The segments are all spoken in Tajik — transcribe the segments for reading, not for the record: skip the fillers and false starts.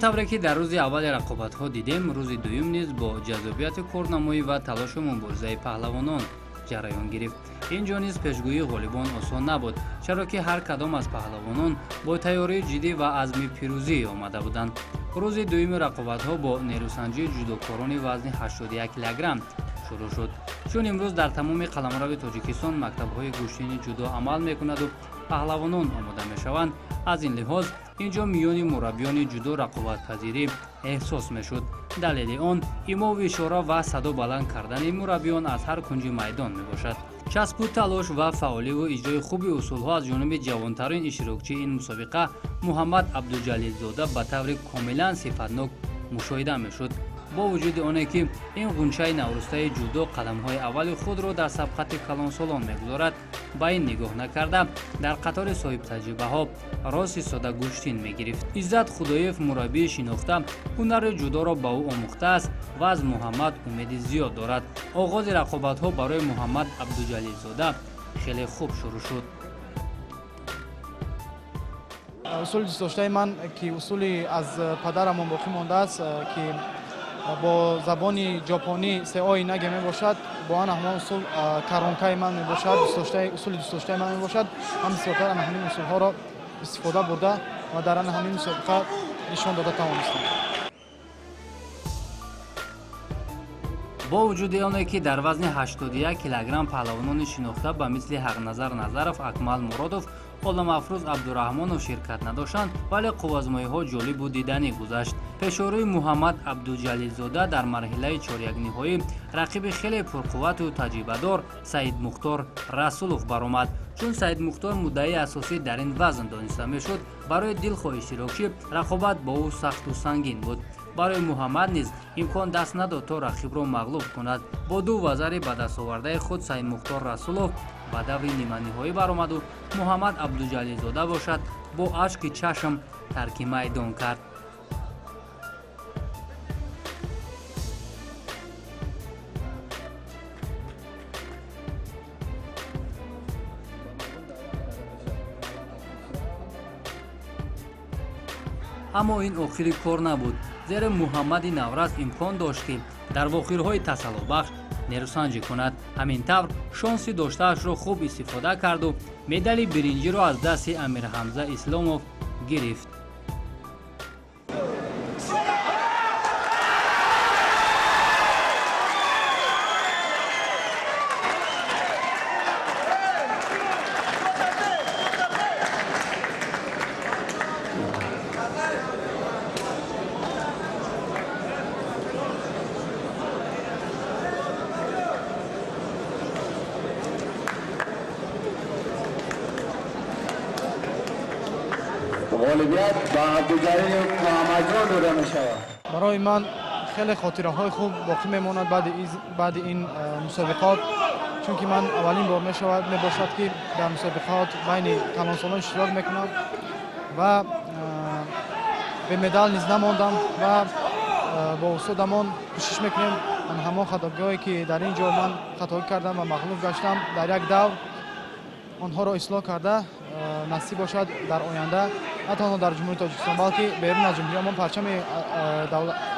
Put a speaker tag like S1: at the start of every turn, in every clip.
S1: Тавре ки дар рӯзи аввали рақобатҳо дидем, рӯзи дуюм низ бо ҷаззобияти корнамоӣ ва талошу муборизаи паҳлавонон ҷараён гирифт. Ин ҷо низ пешгӯии ғолибон осон набуд, чаро ки ҳар кадом аз паҳлавонон бо тайёрии ҷиддӣ ва азми пирӯзӣ омада буданд. Рӯзи дуюми рақобатҳо бо нерӯсанҷии ҷудокорони вазни 81 килограмм шурӯъ шуд. Чун имрӯз дар тамоми қаламрави Тоҷикистон мактабҳои гӯштини ҷудо амал мекунаду паҳлавонон омода мешаванд, аз ин лиҳоз ин ҷо миёни мураббиёни ҷудо рақобатпазирӣ эҳсос мешуд. Далели он имову ишора ва садо баланд кардани мураббиён аз ҳар кунҷи майдон мебошад. Часпу талош ва фаъоливу иҷрои хуби усулҳо аз ҷониби ҷавонтарин иштирокчии ин мусобиқа Муҳаммад Абдуҷалилзода ба таври комилан сифатнок мушоҳида мешуд. Бо вуҷуди оне ки ин ғунчаи наврӯстаи ҷудо қадамҳои аввали худро дар сабқати калонсолон мегузорад, ба ин нигоҳ накарда дар қатори соҳибтаҷрибаҳо рост истода гӯштин мегирифт. Иззат Худоев, мураббии шинохта, ҳунари ҷудоро ба ӯ омӯхтааст ва аз Муҳаммад умеди зиёд дорад. Оғози рақобатҳо барои Муҳаммад Абдуҷалилзода хеле хуб шурӯъ шуд.
S2: Усули дӯстдоштаи ман, ки усули аз падарамон боқӣ мондааст, ки бо забони ҷопонӣ сеои наге мебошад, бо ан ҳамон усул каронкаи ман мебошад, усули дӯстдоштаи ман мебошад. Ман бисёртар ана ҳамин усулҳоро истифода бурда ва дар ана ҳамин мусобиқа нишон дода тавонистам.
S1: Бо вуҷуди оне ки дар вазни 81 килограмм паҳлавонони шинохта ба мисли Ҳақназар Назаров, Акмал Муродов, Ғуломафрӯз Абдураҳмонов ширкат надоштанд, вале қуввазмоиҳо ҷолибу диданӣ гузашт. Пешорӯи Муҳаммад Абдуҷалилзода дар марҳилаи чорякниҳоӣ рақиби хеле пурқуввату таҷрибадор Саидмухтор Расулов баромад. Чун Саидмухтор муддаи асосӣ дар ин вазн дониста мешуд, барои дилхоҳ иштирокчӣ рақобат бо ӯ сахту сангин буд. Барои Муҳаммад низ имкон даст надод то рақибро мағлуб кунад. Бо ду вазари ба дастовардаи худ Саидмухтор Расулов ба даври ниманиҳоӣ баромаду Муҳаммад Абдуҷалилзода бошад бо ашки чашм тарки майдон кард. Аммо ин охири кор набуд, зеро Муҳаммади наврас имкон дошт, ки дар вохирҳои тасаллобахш нерӯсанҷӣ кунад. Ҳамин тавр шонси доштаашро хуб истифода карду медали биринҷиро аз дасти Амирҳамза Исломов гирифт.
S3: Ғолибият ба Абдуҷалил Муҳаммадҷон дода мешавад.
S2: Барои ман хеле хотираҳои хуб боқӣ мемонад баъди ин мусобиқот, чунки ман аввалин бор мебошад, ки дар мусобиқот байни калонсолон иштирок мекунам ва бемедал низ намондам ва бо устодамон кӯшиш мекунем ҳамон хатогиҳое ки дар ин ҷо ман хатогӣ кардам ва мағлуб гаштам, дар як давр онҳоро ислоҳ карда насиб бошад дар оянда на танҳо дар Ҷумҳурии Тоҷикистон, балки берун аз ҷумҳуриямон парчами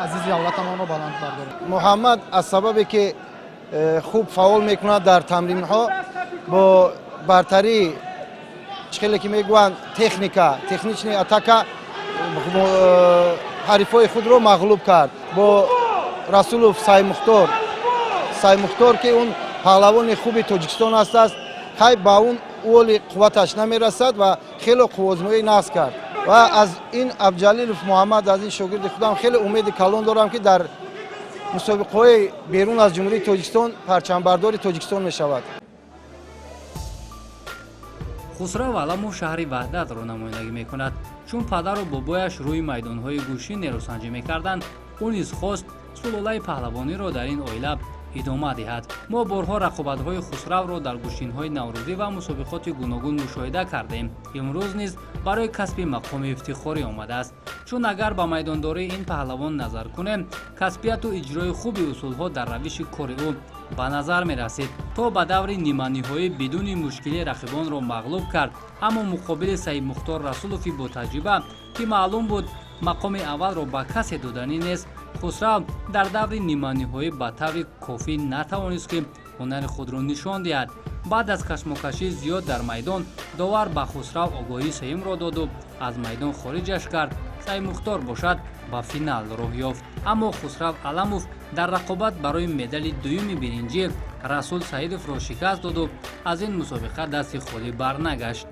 S2: азизи давлатамонро баланд бардорем.
S4: Муҳаммад аз сабабе ки хуб фаъол мекунад дар тамринҳо, бо бартарии чӣ хеле ки мегӯянд техника, техничная атака, ҳарифҳои худро мағлуб кард. Бо Расулов Саймухтор, Саймухтор ки он паҳлавони хуби Тоҷикистон ҳастааст, хай ба он оли қувваташ намерасад ва хеле қуввозмоӣ нағз кард. Ва аз ин Абдуҷалилов Муҳаммад, аз ин шогирди худам хеле умеди калон дорам, ки дар мусобиқаҳои берун аз Ҷумҳурии Тоҷикистон парчамбардори Тоҷикистон мешавад.
S1: Хусрав Аламов шаҳри Ваҳдатро намояндагӣ мекунад. Чун падару бобояш рӯи майдонҳои гӯшӣ нерӯсанҷӣ мекарданд, ӯ низ хост сулолаи паҳлавониро дар ин оила идома диҳад. Мо борҳо рақобатҳои Хусравро дар гӯштинҳои наврӯзӣ ва мусобиқоти гуногун мушоҳида кардем. Имрӯз низ барои касби мақоми ифтихорӣ омадааст. Чун агар ба майдондории ин паҳлавон назар кунем, касбияту иҷрои хуби усулҳо дар равиши кори ӯ ба назар мерасид. То ба даври ниманиҳоӣ бидуни мушкилӣ рақибонро мағлуб кард, аммо муқобили Саидмухтор Расулови ботаҷриба, ки маълум буд Мақоми аввалро ба касе доданӣ нест. Хусрав дар даври ниманиҳоӣ ба таври кофӣ натавонист, ки ҳунари худро нишон диҳад. Баъд аз кашмокашии зиёд дар майдон довар ба Хусрав огоҳии сеюмро доду аз майдон хориҷаш кард. Саймухтор бошад, ба финал роҳ ёфт. Аммо Хусрав Аламов дар рақобат барои медали дуюми биринҷӣ Расул Саидовро шикаст доду аз ин мусобиқа дасти холӣ барнагашт.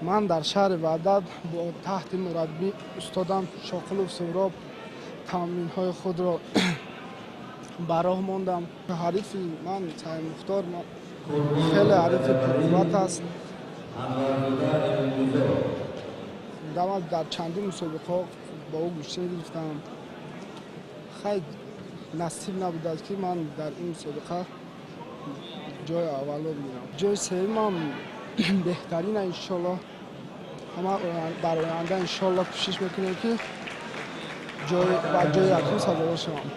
S5: Ман дар шаҳри Ваҳдат бо таҳти мураббӣ устодам Шоқулов Суҳроб тамринҳои худро ба роҳ мондам. Ҳарифи ман Саймухтор хеле ҳарифи пурқувват аст. Дар чандин мусобиқаҳо бо ӯ гӯштин гирифтам. Хай, насиб набудааст, ки ман дар ин мусобиқа ҷои аввалро бигирам. Ҷои сеюмам беҳтарина, иншоллоҳ. Ҳама дар оянда, иншоллоҳ, кӯшиш мекунем, ки ба ҷои якум сазовор шавам.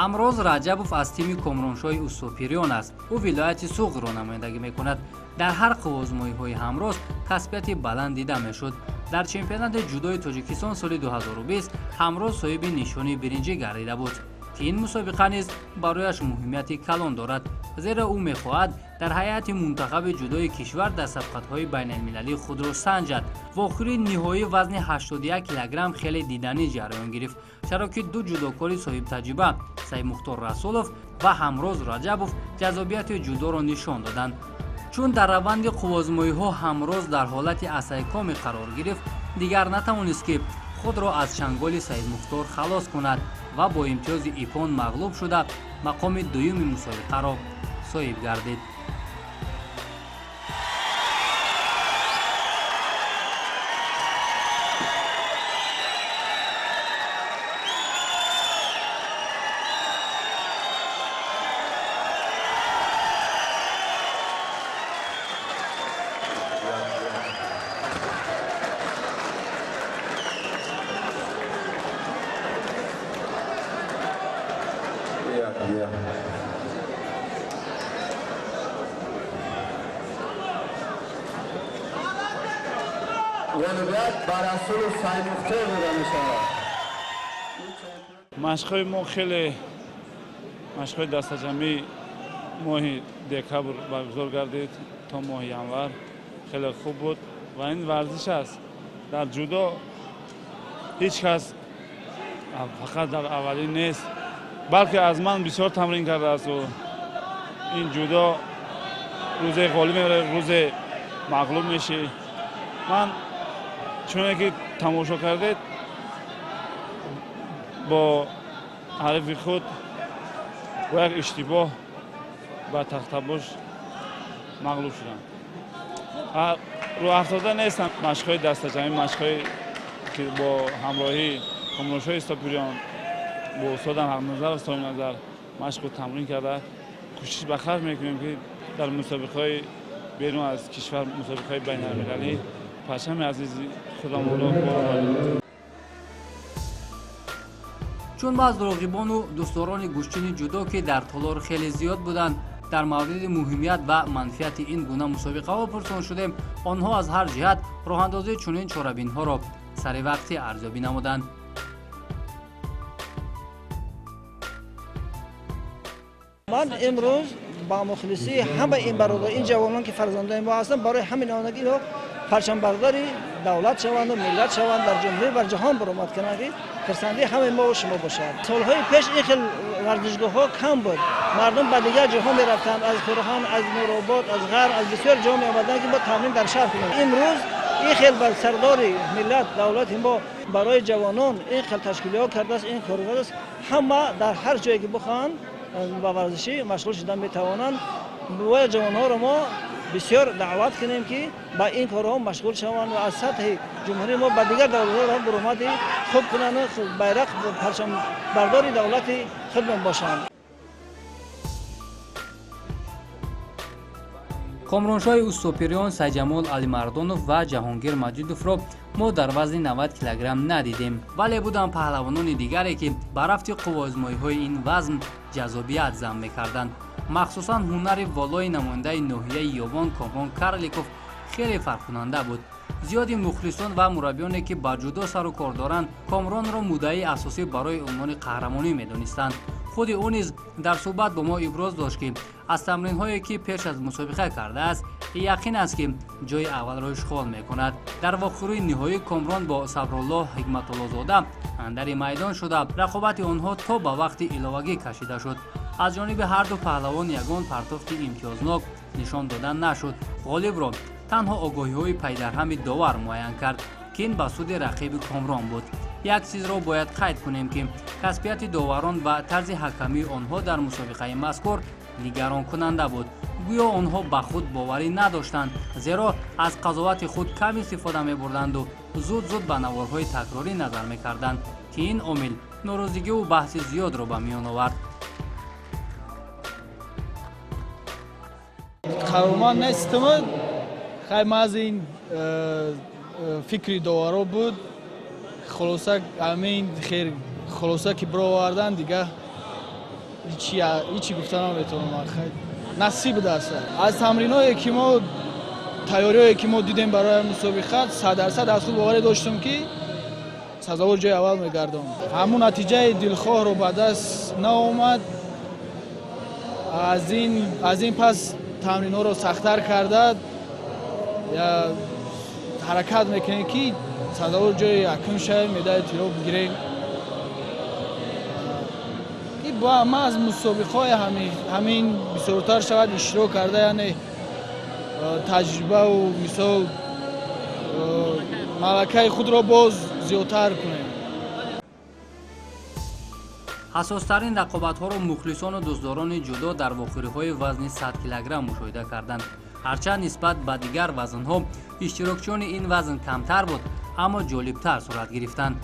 S1: Ҳамроз Раҷабов аз тими Комроншоҳи Устопириён аст. Ӯ вилояти Суғдро намояндагӣ мекунад. Дар ҳар қувваозмоиҳои ҳамроз касбияти баланд дида мешуд. Дар чемпионати ҷудои Тоҷикистон соли 2020 ҳамроз соҳиби нишони биринҷӣ гардида буд, ки ин мусобиқа низ барояш муҳимияти калон дорад, зеро ӯ мехоҳад дар ҳайати мунтахаби ҷудои кишвар дар сабқатҳои байналмилалӣ худро санҷад. Вохӯрии ниҳоии вазни 81 килограмм хеле диданӣ ҷараён гирифт, чаро ки ду ҷудокори соҳибтаҷриба Саидмухтор Расулов ва Ҳамроз Раҷабов ҷаззобияти ҷудоро нишон доданд. Чун дар раванди қувваозмоиҳо ҳамроз дар ҳолати асайкомӣ қарор гирифт, дигар натавонист, ки худро аз чанголи Саидмухтор халос кунад ва бо имтиёзи ипон мағлуб шуда, мақоми дуюми мусобиқаро соҳиб гардид.
S3: Ғолибият ба Расулу Саймухтор дода мешавад.
S6: Машқҳои мо хеле машқҳои дастаҷамъӣ моҳи декабр баргузор гардид то моҳи январ, хеле хуб буд ва ин варзиш аст. Дар ҷудо ҳеҷ кас фақат дар аввалӣ нест, балки аз ман бисёр тамрин кардааст. Ин ҷудо рӯзе ғолиб мебарад, рӯзе мағлуб мешӣ. Ман чуне ки тамошо кардед, бо ҳарифи худ бо як иштибоҳ ба тахтабош мағлуб шудам. Рӯафтода нестам. Машқҳои дастаҷамъӣ, машқҳое ки бо ҳамроҳии Комроншоҳи Устопириён, бо устодам Ҳақназаров Соҳибназар машқу тамрин карда, кӯшиш ба харҷ мекунем, ки дар мусобиқаҳои берун аз кишвар, мусобиқаҳои байналмилалӣ парчами азизи худамонро боло барем.
S1: Чун баъз роғибону дӯстдорони гӯштини ҷудо, ки дар толор хеле зиёд буданд, дар мавриди муҳимият ва манфиати ин гуна мусобиқаҳо пурсон шудем, онҳо аз ҳар ҷиҳат роҳандозии чунин чорабинҳоро саривақтӣ арзёбӣ намуданд.
S7: Ман имрӯз ба мухлисии ҳама ин бародар, ин ҷавонон, ки фарзандони мо ҳастанд, барои ҳамин омадам, ки инҳо парчамбардори давлат шаванду миллат шаванд, дар ҷумҳурӣ бар ҷаҳон баромад кунанд, ки хурсандии ҳамаи мо шумо бошад. Солҳои пеш ин хел варзишгоҳҳо кам буд, мардум ба дигар ҷоҳо мерафтанд, аз Қурҳон, аз Нуробод, аз Ғарб, аз бисёр ҷо меомаданд, ки мо тамрин дар шаҳр кунем. Имрӯз ин хел бар сардори миллат, давлати мо барои ҷавонон ин хел ташкилиҳо кардааст, ин кор кардааст. Ҳама дар ҳар ҷое ки бихоҳанд ба варзишӣ машғул шудан метавонанд. Бояд ҷавонҳоро мо бисёр даъват кунем, ки ба ин корҳо машғул шаванд ва аз сатҳи ҷумҳурии мо ба дигар давлатҳо баромади хуб кунанд, байрақ парчамбардори давлати худмон бошанд.
S1: Комроншоҳи устопириён Сайҷамол Алимардонов ва Ҷаҳонгир Маҷидовро мо дар вазни 90 килограмм надидем, вале буданд паҳлавонони дигаре, ки ба рафти қувваозмоиҳои ин вазн ҷаззобият зам мекарданд. Махсусан ҳунари волои намояндаи ноҳияи Ёвон Комрон Карликов хеле фарқкунанда буд. Зиёди мухлисон ва мураббиёне, ки ба ҷудо сару кор доранд, Комронро муддаии асосӣ барои унвони қаҳрамонӣ медонистанд. Худи ӯ низ дар суҳбат бо мо иброз дошт, ки аз тамринҳое, ки пеш аз мусобиқа кардааст, яқин аст, ки ҷои аввалро ишғол мекунад. Дар вохӯрии ниҳоӣ Комрон бо Сабруллоҳ Ҳикматуллозода андари майдон шуда, рақобати онҳо то ба вақти иловагӣ кашида шуд. Аз ҷониби ҳарду паҳлавон ягон партофти имтиёзнок нишон дода нашуд. Ғолибро танҳо огоҳиҳои пайдарҳами довар муайян кард, ки ин ба суди рақиби Комрон буд. Як чизро бояд қайд кунем, ки касбияти доварон ва тарзи ҳакамии онҳо дар мусобиқаи мазкур нигаронкунанда буд. Гӯё онҳо ба худ боварӣ надоштанд, зеро аз қазовати худ кам истифода мебурданду зуд-зуд ба наворҳои такрорӣ назар мекарданд, ки ин омил норозигиву баҳси зиёдро ба миён овард.
S8: Қароман нестам, хай ман аз ин фикри доваро буд. Хулоса ҳамин хер, хулоса ки бировардан, дига ҳичи гуфта наметавонам. Насиб будааст. Аз тамринҳое ки мо, тайёриҳое ки мо дидем барои мусобиқа, 100% аз худ боварӣ доштам, ки сазовор ҷои аввал мегардам. Ҳамун натиҷаи дилхоҳро ба даст наомад. Аз ин пас тамринҳоро сахттар карда ҳаракат мекунем, ки сазовор ҷои якум шавем, медали тилло бигирем. Ма аз мусобиқаҳои ҳамин бисёртар шавад иштирок карда, яъне таҷрибаву мисол малакаи худро боз зиёдтар кунем.
S1: Ҳассостарин рақобатҳоро мухлисону дӯстдорони ҷудо дар вохӯриҳои вазни 100 килограмм мушоҳида карданд. Ҳарчанд нисбат ба дигар вазнҳо иштирокчиёни ин вазн камтар буд, аммо ҷолибтар сурат гирифтанд.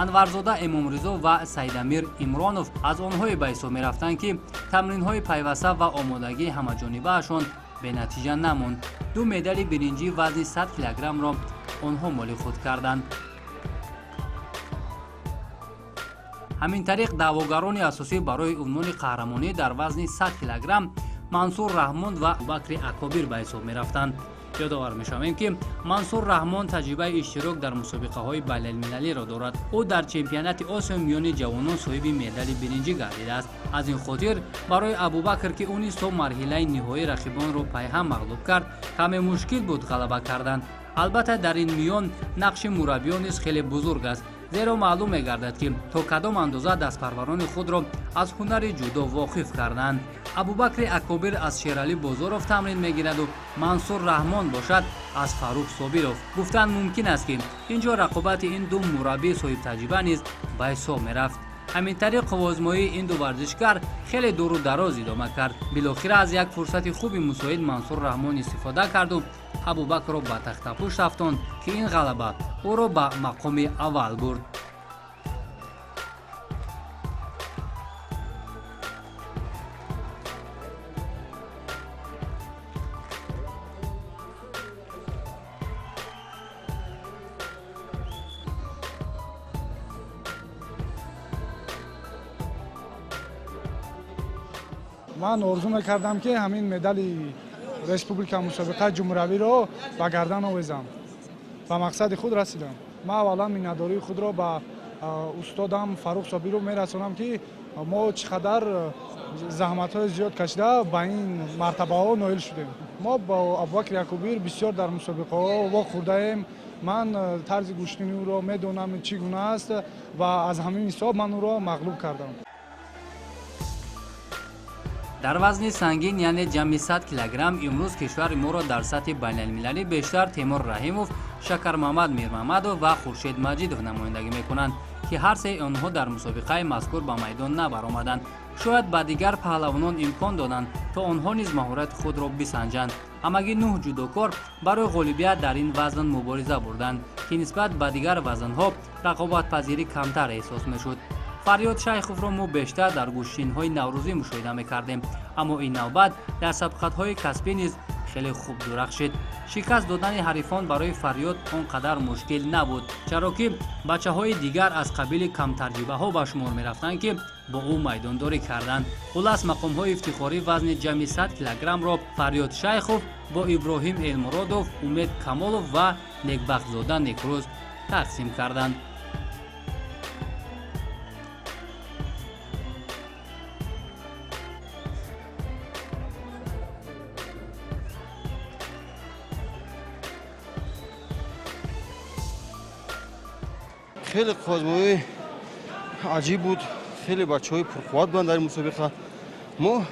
S1: Анварзода Эмомризо ва Саидамир Имронов аз онҳое ба ҳисоб мерафтанд, ки тамринҳои пайваста ва омодагии ҳамаҷонибаашон бенатиҷа намонд. Ду медали биринҷии вазни 100 килограммро онҳо моли худ карданд. Ҳамин тариқ даъвогарони асосӣ барои унвони қаҳрамонӣ дар вазни 100 килограмм Мансур Раҳмон ва Абубакри Акобир ба ҳисоб мерафтанд. Ёдовар мешавем, ки Мансур Раҳмон таҷрибаи иштирок дар мусобиқаҳои байналмилалиро дорад. Ӯ дар чемпионати Осиё миёни ҷавонон соҳиби медали биринҷӣ гардидааст. Аз ин хотир барои Абубакр, ки ӯ низ то марҳилаи ниҳоӣ рақибонро пайҳам мағлуб кард, каме мушкил буд ғалаба кардан. Албатта, дар ин миён нақши мураббиён низ хеле бузург аст, зеро маълум мегардад, ки то кадом андоза дастпарварони худро аз ҳунари ҷудо воқиф карданд. Абубакри Акобир аз Шералӣ Бозоров тамрин мегираду Мансур Раҳмон бошад аз Фаррух Собиров. Гуфтан мумкин аст, ки ин ҷо рақобати ин ду мураббии соҳибтаҷриба низ ба ҳисоб мерафт. Ҳамин тариқ қувваозмоии ин ду варзишгар хеле дуру дароз идома кард. Билохира аз як фурсати хуби мусоид Мансур Раҳмон истифода карду Абубакрро ба тахтапушт афтонд, ки ин ғалаба ӯро ба мақоми аввал бурд.
S9: Ман орзу мекардам, ки ҳамин медали республика мусобиқаи ҷумҳуравиро ба гардан овезам. Ба мақсади худ расидам. Ман аввалан миннатдории худро ба устодам Фаррух Собиров мерасонам, ки мо чӣ қадар заҳматҳои зиёд кашида ба ин мартабаҳо ноил шудем. Мо бо Абубакри Акобир бисёр дар мусобиқаҳо вохӯрдаем. Ман тарзи гӯштини ӯро медонам, чӣ гуна аст, ва аз ҳамин ҳисоб ман ӯро мағлуб кардам.
S1: Дар вазни сангин, яъне ҷамъи 100 килограмм, имрӯз кишвари моро дар сатҳи байналмилалӣ бештар Темур Раҳимов, Шакармамад Мирмамадов ва Хуршед Маҷидов намояндагӣ мекунанд, ки ҳар сеи онҳо дар мусобиқаи мазкур ба майдон набаромаданд. Шояд ба дигар паҳлавонон имкон доданд, то онҳо низ маҳорати худро бисанҷанд. Ҳамагӣ 9 ҷудокор барои ғолибият дар ин вазн мубориза бурданд, ки нисбат ба дигар вазнҳо рақобатпазирӣ камтар эҳсос мешуд. Фарёд Шайховро мо бештар дар гӯштинҳои наврӯзӣ мушоҳида мекардем, аммо ин навбат дар сабқатҳои касбӣ низ хеле хуб дурахшид. Шикаст додани ҳарифон барои Фарёд он қадар мушкил набуд, чаро ки бачаҳои дигар аз қабили камтаҷрибаҳо ба шумор мерафтанд, ки бо ӯ майдондорӣ карданд. Хулас, мақомҳои ифтихорӣ вазни ҷамъи 100 килограммро Фарёд Шайхов бо Иброҳим Элмуродов, Умед Камолов ва Некбахтзода Некрӯз тақсим карданд.
S10: Хеле қувватмои аҷиб буд, хеле бачаҳои пурқувват буданд дар ин мусобиқа. Мо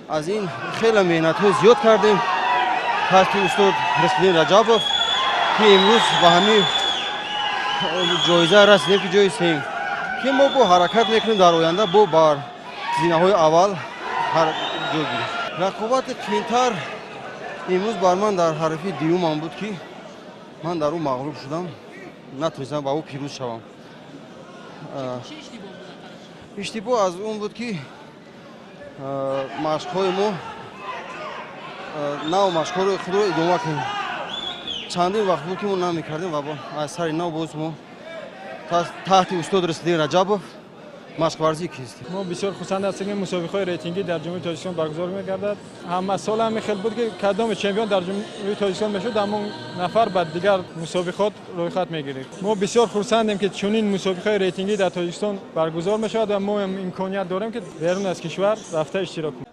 S10: аз ин хеле меҳнатҳои зиёд кардем таҳти устод Расулиддин Раҷабов, ки имрӯз ба ҳамин ҷоиза расидем, ки ҷои сеюм, ки мо бо ҳаракат мекунем дар оянда бо бар зинаҳои аввал ҳар ҷой гирифт. Рақобати қиинтар имрӯз бар ман дар ҳарифи дуюмам буд, ки ман дар ӯ мағлуб шудам, натонистам ба ӯ пирӯз шавам. Иштибоҳ аз он буд, ки машқҳои мо нав машқҳоро худро идома кунем. Чандин вақт буд, ки мо намекардем ва аз сари нав боз мо таҳти устод Расулиддин Раҷабов машқварзӣ кистем.
S11: Мо бисёр хурсанд ҳастем, ки мусобиқаҳои рейтингӣ дар Ҷумҳурии Тоҷикистон баргузор мегардад. Ҳама сол ҳамин хел буд, ки кадоме чемпион дар Ҷумҳурии Тоҷикистон мешуд, ҳамон нафар ба дигар мусобиқот рӯйхат мегирифт. Мо бисёр хурсандем, ки чунин мусобиқаҳои рейтингӣ дар Тоҷикистон баргузор мешавад ва мо имконият дорем, ки берун аз кишвар рафта иштирок кунем.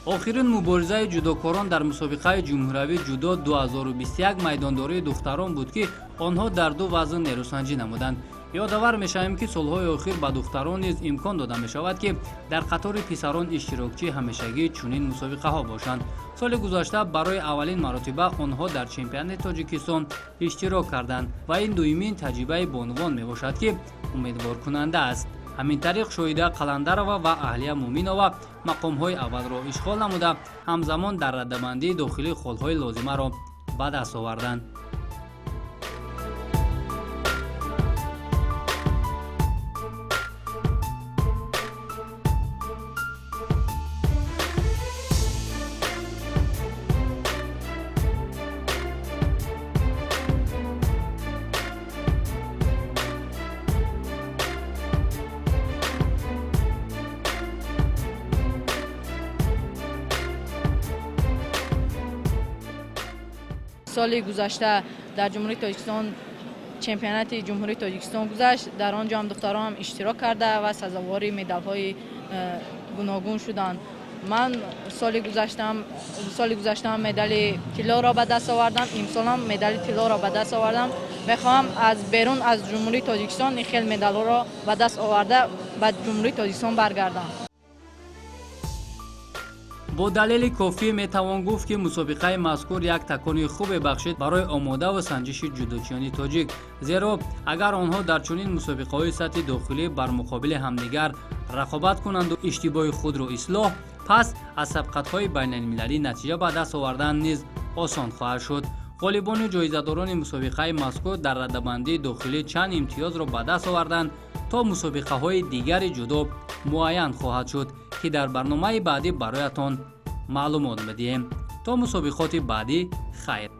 S1: Охирин муборизаи ҷудокорон дар мусобиқаи ҷумҳуриявии ҷудо 2021 майдондории духтарон буд, ки онҳо дар ду вазн нерӯсанҷӣ намуданд. Ёдовар мешавем, ки солҳои охир ба духтарон низ имкон дода мешавад, ки дар қатори писарон иштирокчии ҳамешагии чунин мусобиқаҳо бошанд. Соли гузашта барои аввалин маротиба онҳо дар чемпионати Тоҷикистон иштирок карданд ва ин дуюмин таҷрибаи бонувон мебошад, ки умедворкунанда аст. Ҳамин тариқ Шоҳида Қаландарова ва Аҳлия Муминова мақомҳои аввалро ишғол намуда, ҳамзамон дар раддабандии дохилии холҳои лозимаро ба даст оварданд.
S12: Соли гузашта дар Ҷумҳурии Тоҷикистон чемпионати Ҷумҳурии Тоҷикистон гузашт. Дар он ҷо ҳам духтарон иштирок карда ва сазовори медалҳои гуногун шуданд. Ман соли гузаштам медали тиллоро ба даст овардам, имсолам медали тиллоро ба даст овардам. Мехоҳам аз берун аз Ҷумҳурии Тоҷикистон ин хел медалҳоро ба даст оварда ба Ҷумҳурии Тоҷикистон баргардам.
S1: Бо далели кофӣ метавон гуфт, ки мусобиқаи мазкур як такони хубе бахшид барои омодаву санҷиши ҷудочиёни тоҷик, зеро агар онҳо дар чунин мусобиқаҳои сатҳи дохилӣ бар муқобили ҳамдигар рақобат кунанду иштибоҳи худро ислоҳ, пас аз сабқатҳои байналмилалӣ натиҷа ба даст овардан низ осон хоҳад шуд. Ғолибону ҷоизадорони мусобиқаи мазкур дар раддабандии дохилӣ чанд имтиёзро ба даст оварданд, то мусобиқаҳои дигари ҷудо муайян хоҳад шуд, ки дар барномаи баъдӣ бароятон маълумот медиҳем. То мусобиқоти баъдӣ хайр.